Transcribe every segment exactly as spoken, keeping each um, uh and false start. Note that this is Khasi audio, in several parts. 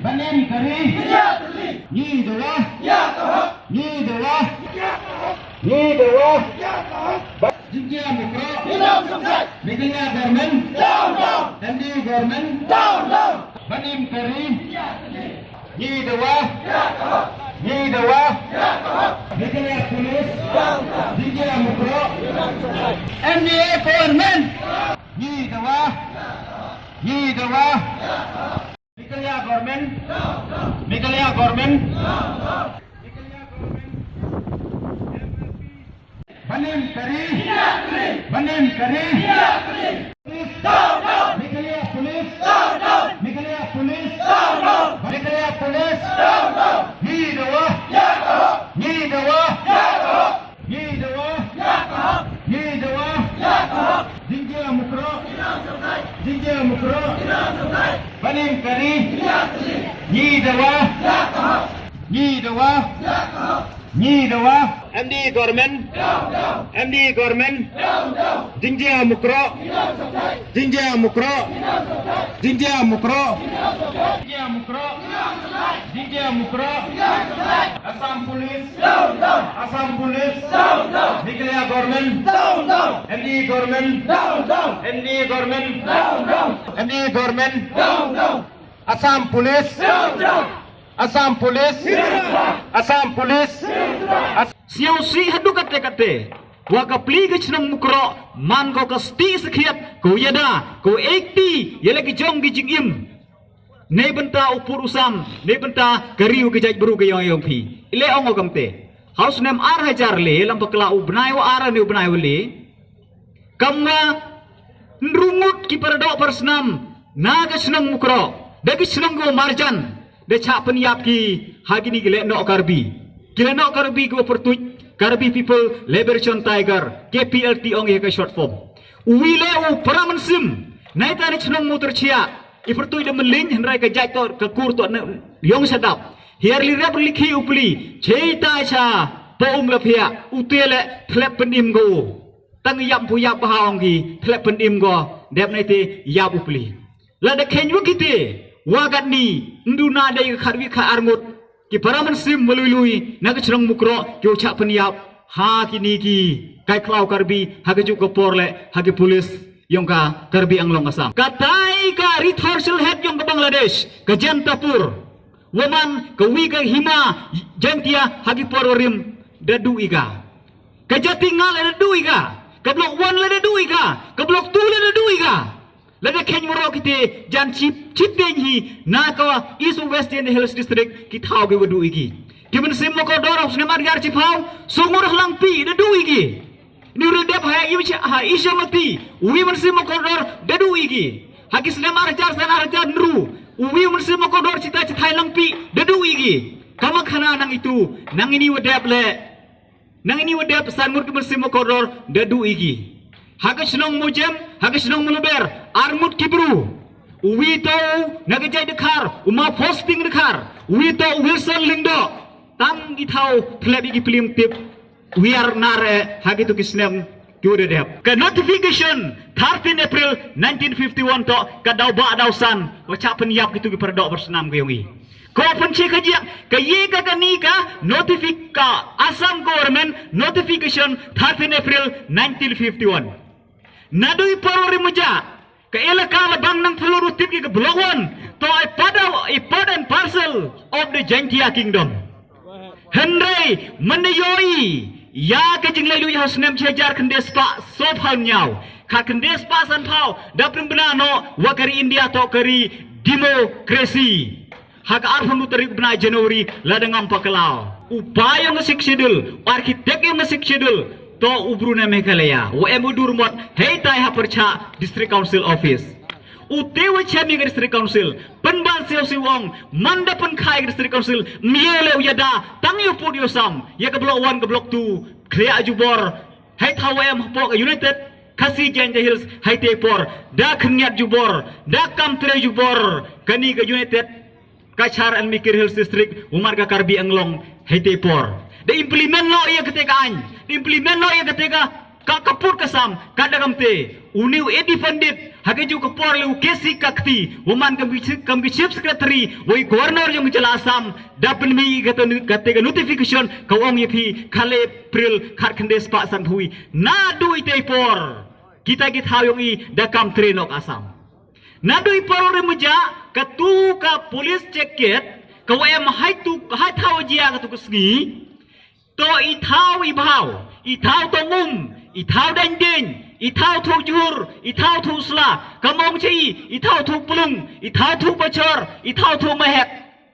Banim kari. Ngi dawa. Ngi dawa. Ngi dawa. Jingjia Mukroh. Meghalaya government. M D A government. Banim kari. Ngi dawa. Ngi dawa. Meghalaya police. Jingjia Mukroh. M D A government. Ngi dawa. Ngi dawa. Meghalaya government. Meghalaya government. Banim kari. Banim kari. Meghalaya police. Meghalaya police. Meghalaya police. Ngi dawa. Ngi dawa. Ngi dawa. Ngi dawa. Jingjia Mukroh. Jingjia Mukroh. Banim kari. Ngi dawa. Ngi dawa. Ngi dawa. M D A government. M D A government. Jingjia Mukroh. Jingjia Mukroh. Jingjia Mukroh. Jingjia Mukroh. Jingjia Mukroh. Assam Police. Assam Police. Meghalaya government. M D A government. M D A government. M D A government. Assam Police. Assam Police. Assam Police. As- Sngewsih haduh katte katte. Wa ka pli ka chnong Mukroh man ko ka sti sakhiat ko yada ko ekti yala ki jong ki jingim. Nei bynta u pur u sam, nei bynta ka riu ka jaitbru ka yong yong phi. Ile ong o kamte. Haus nem ar hajar le, lam pakla u bnai wa ar ne u bnai wa le. Kamwa nrungut ki paradoh parsnam na ka chnong Mukroh, da ki chnong ko marjan, da chah pynyap ki ha kini ki lehnoh Karbi. Ki lehnoh Karbi ko pyrtuit Karbi People Liberation Tiger, K P L T ong ya ka short form. Uwi le u para mynsiem, naita ni chnong Mutrchia, i pyrtuit da mynlin, hynrai ka jait to, ka kur to na yong shadap. Hiar li rep li khi u pli, chei ta cha, po um la phia, u te le, thlep pynim ko. Tang yap pu yap ha ong ki, thlep pynim ko, dep naite yap u pli. Lada khein wa kite, wa gat ni, ndu na dei ka khat wi khat arngut, ki para mynsiem malui lui, na ka chnong Mukroh, ki u chah pynyap, ha kini ki, kai khlaw Karbi, ha ka juk ka por le, ha ki police, yong ka Karbi Anglong Assam. Katai ka Rithor Shilhet yong ka Bangladesh, ka Jantapur, wa man ka wi ka hima Jaintia ha ki por wa rim da du i ka. Ka Jati Nga la da du i ka. Ka Block one la da du i ka. Ka Block two la da du i ka. La da khein waroh kite jan chip, chip deng hi na ka East West Jaintia Hills District ki thaw ki wa du i ki. Ki mynsiem mokordor ha u snem ar hajar chiphaw, Sungur Langpi da du i ki. Ni u da dep ha i cha, ha i cha mati, uwi mynsiem mokordor da du i ki. Ha ki snem ar hajar san ar hajar nru, uwi mynsiem mokordor chita chithai Langpi da du i ki. Kama khana nang itu, nang ini wa dep le. Nang ini wa dep san ngut ki mynsiem mokordor da du i ki. Ha ka chnong Mujem, ha ka chnong Muluber, ar ngut ki bru. Uwi to, na ka jait Dkhar, u ma posting Dkhar, uwi to Wilson Lyngdoh, tang i thaw thlep i ki plim tip, wiar nare ha ki tu ki snem ki u da dep. Ka notification thirteen April nineteen fifty-one to ka daw ba daw san, wa chah pynyap ki tu ki paradoh parsnam ki yong i. Ko pynche ka jiak, ka ye ka kani ka notific-, ka Assam Government notification thirteen April nineteen fifty-one. Nadui paro rimuja, ka elaka la bang nang phalu rutit ki ka Block one, to i pada, i part and parcel of the Jaintia Kingdom. Hynrei, mynne yoi, ya ka jinglei lui ha snem chi hajar khyndai spah, sophaw nyaw, ka khyndai spah sanphaw, da pynbna no, wa ka ri India to ka ri democracy. Ha ka arphew hynriew tarik u bnai January, la da ngam paklaw. U pa yong ka Sixth Schedule, u architect yong ka Sixth Schedule, to u bru na Meghalaya, wa em u dur mot, hei tai ha pyrchah District Council Office. U te wa chem ya ka District Council, pynban siaw siaw ong, man da pynkhai ka District Council, mye le u yada, tang yow put yow sam, ya ka Block one, ka Block two, khliah jubor, hei thaw wa em hapoh ka United, Khasi Jaintia Hills, hei te por, da khyndiat jubor, da kam tre jubor, kani ka United, Cachar and Mikir Hills District, umar ka Karbi Anglong, hei te por. Da implement no ya kate ka ain, da implement no ya kate ka, ka kaput ka sam, ka da kamte, uni u independent, Ha ka juh ka por leh u K C Kakti, u man kam ki, kam ki chief secretary, u i governor yong ka jylla Assam, da pynmih kata, kata ka notification, ka ong ïa phi, ka leh April, khat khyndai spah san phew. Naduh ita i por, kita ki thaw yong i, da kam trei noh ka Assam. Naduh i por re muja, katu ka police checkgate, ka wa em hai tu, hai thaw jia katu ka sngi, to i thaw i bhaw, i thaw tong um, i thaw deng deng, i thaw thaw jhur, i thaw thaw sla, ka mong chi, i thaw thaw plung, i thaw thaw bachor, i thaw thaw mahek.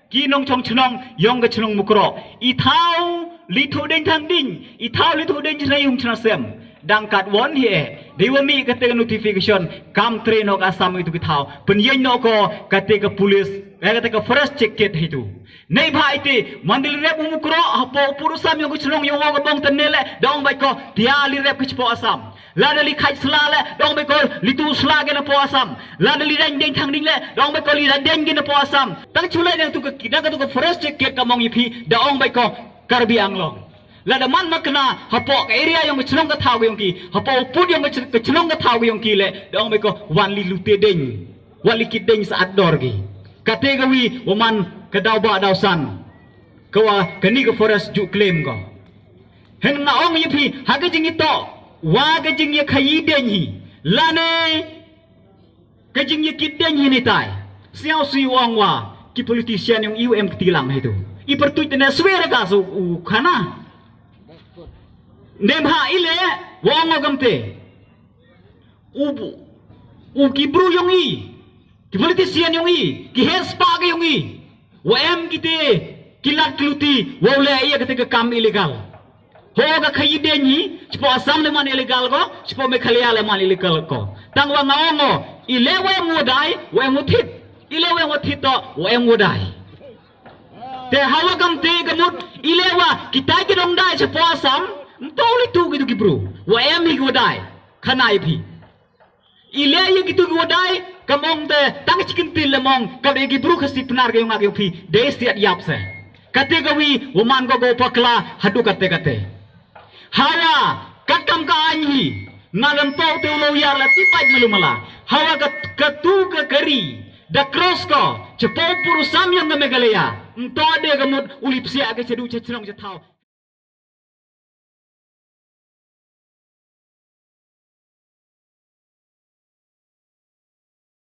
Ki nongchong chnong, yong ka chnong Mukroh. I thaw li thaw deng thang ding, i thaw li thaw deng chna yung chna sem. Dang kat won hi eh. Dei wa mih kata ka notification, kam trei noh ka Assam itu ki thaw. Pynïeng noh ko kata ka police, eh, kata ka forest checkgate hitu. Nei bha ite, man da li rep u Mukroh, hapoh u pud u sam yong ka chnong yong wa ka bong tane leh, da ong bait ko, tia li rep ka chapoh Assam. Lada li khaid sla leh, da ong bait ko, li tu sla ke na poh Assam. Lada li deng deng thang ding leh, da ong bait ko, li deng deng ke na poh Assam. Tang chulai nang tu ka, nang ka tu ka forest checkgate ka mong ïa phi, da ong bait ko, Karbi Anglong. Lada man ma kena, hapoh ka area yong ka chnong ka thaw ka yong ki, hapoh u pud yong ka ch-, ka chnong ka thaw ka yong ki leh, da ong bait ko, wan li lute deng. Wa li kit deng sa at dor ki. Kate ka wi, wa man ka daw ba daw san. Ka wa kani ka forest ju claim ko. Hen nga ong ïa phi, ha ka jingïatoh, wa ka jingïakhaii deng hi. Lane, ka jingïakit deng hi ni tai. Siaw si ong wa, ki politician yong i wa em kti lang hitu. I pyrtuit ne swer ka su u khana. Dem ha ile, wa ong wa kamte. U, u ki bru yong i, ki politician yong i, ki heh spah ka yong i, wa em kite, ki lad ki luti, wa u leh ïa kate ka kam illegal. Ho ka khaii deng hi, chapoh Assam leh man illegal ko, chapoh Meghalaya leh man illegal ko. Tang wa nga ong o, ile wa em wa dai, wa em wa thied, ile wa em wa thied to, wa em wa dai. Te hawa kamte ka mut, ile wa, kita ki dong dai chapoh Assam, mto li tu ki tu ki bru, wa em hi ki wa dai, khana ïa phi. Ile ïa ki tu ki wa dai, ka mong te, tang chi kin til le mong, ka de ki bru Khasi Pnar ka yong nga ka yong phi, de siat ïap se. Kate ka wi, wa man ko ko pakla, hadu kate kate. Hawa, kat kam ka ain hi, nga lem to te u lo ïar la ti pait malu mala. Hawa ka, ka tu ka kari, da cross ko, chapoh pud u sam yong ka Meghalaya, mto de ka mut, u lip siak ka chadu cha chnong cha thaw.